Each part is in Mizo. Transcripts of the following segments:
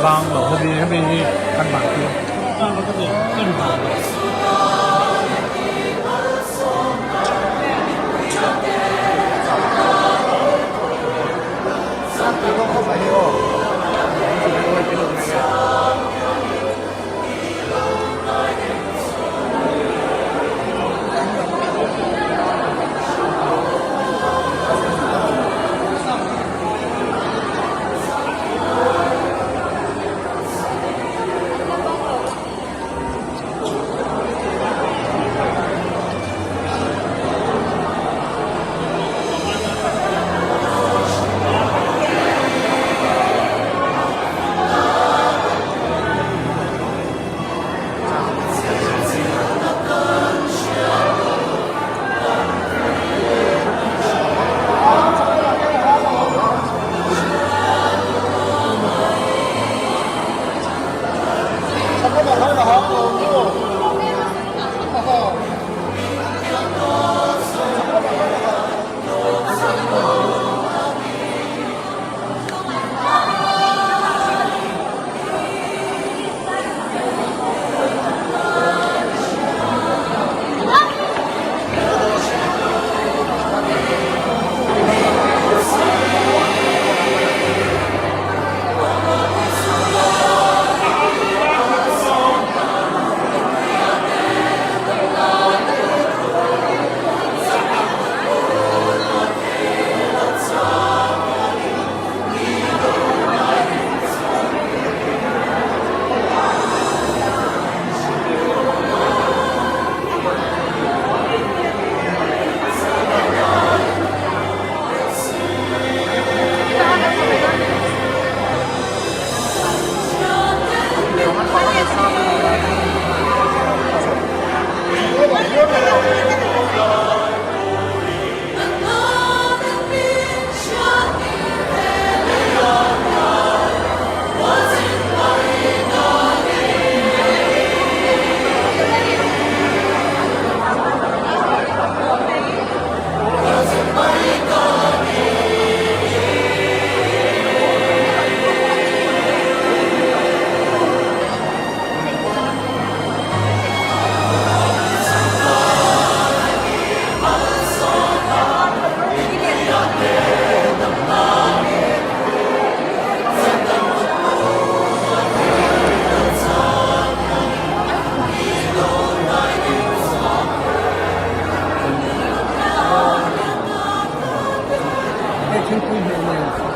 bang lo hemi hemi hi kan ban tir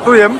Tui em?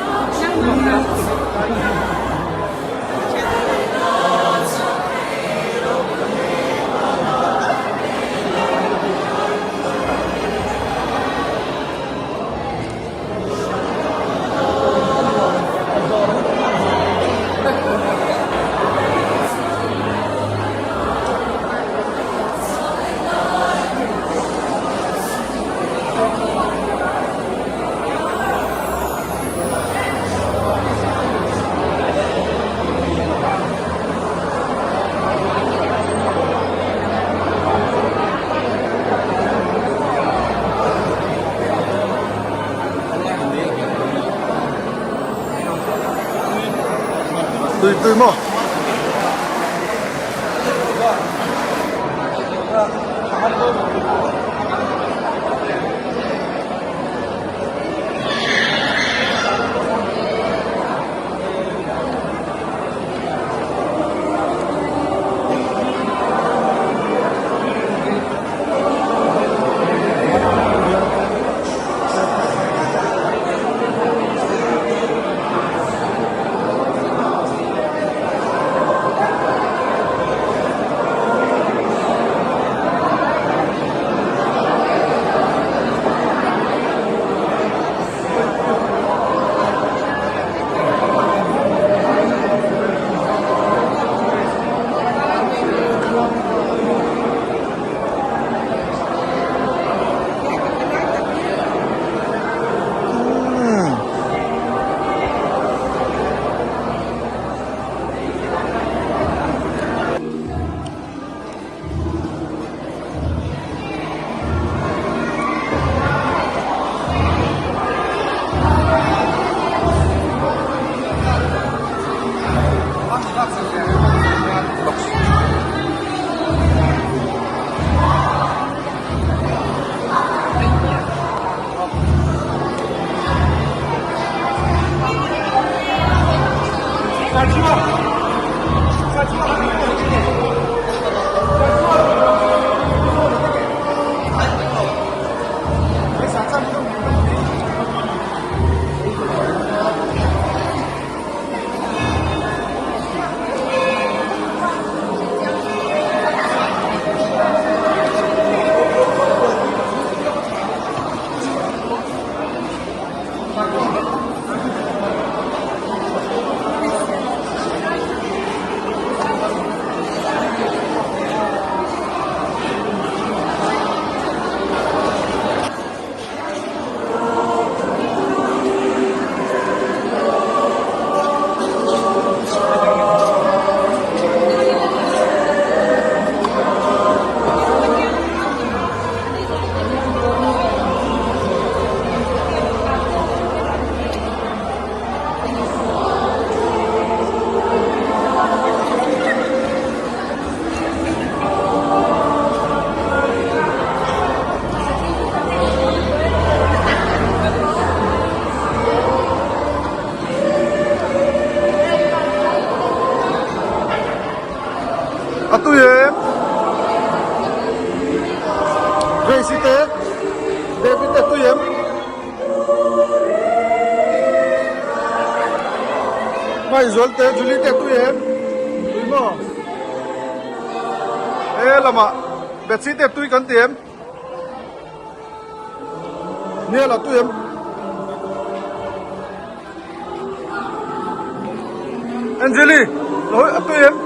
Tui tui maw? A tui em? Grace te, David te tui em? Hmaizual te, Julie te tui em? Tui maw? He lamah Betsy te tui kan ti em? Nia la tui em? Angeli, lo a tui em?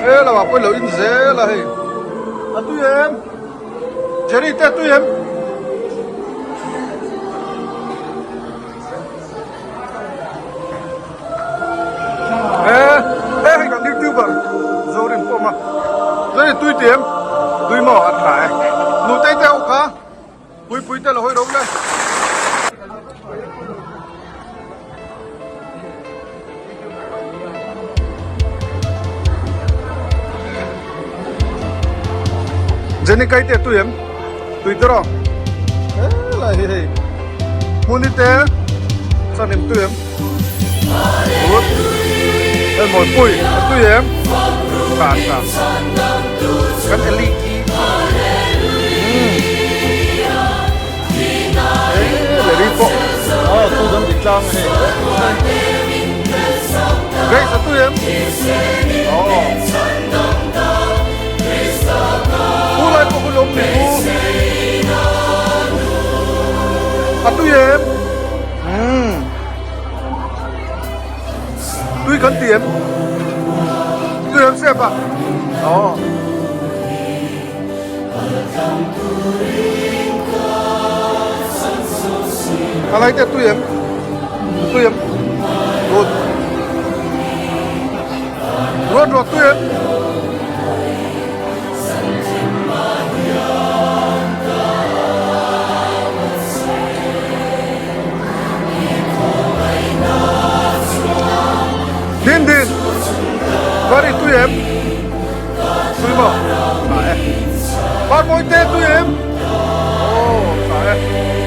He lamah pawh lo in zel a hei. A tui em? Jerry te a tui em? He he hei kan youtuber Zorin pawh a Zorin tui ti em? Tui maw a tha e. Nutei te ho kha Puipui te lo hawi ro le. Jenny kai te tui em tui te ro lai hei hei hmun te chan em tui em good hei mawi pui a tui em tha tha kan eli Leri pawh aw tu dang ti tlang a ni Grace a tui em aw Pu lai pawh hun awm ni pu a tui em umm tui kan ti em tui em sep a aw. A lai te tui em tui em good ruat ruat tui em din din very tui em. Tui maw? Tha e. Par mawi te tui em? Aw tha e.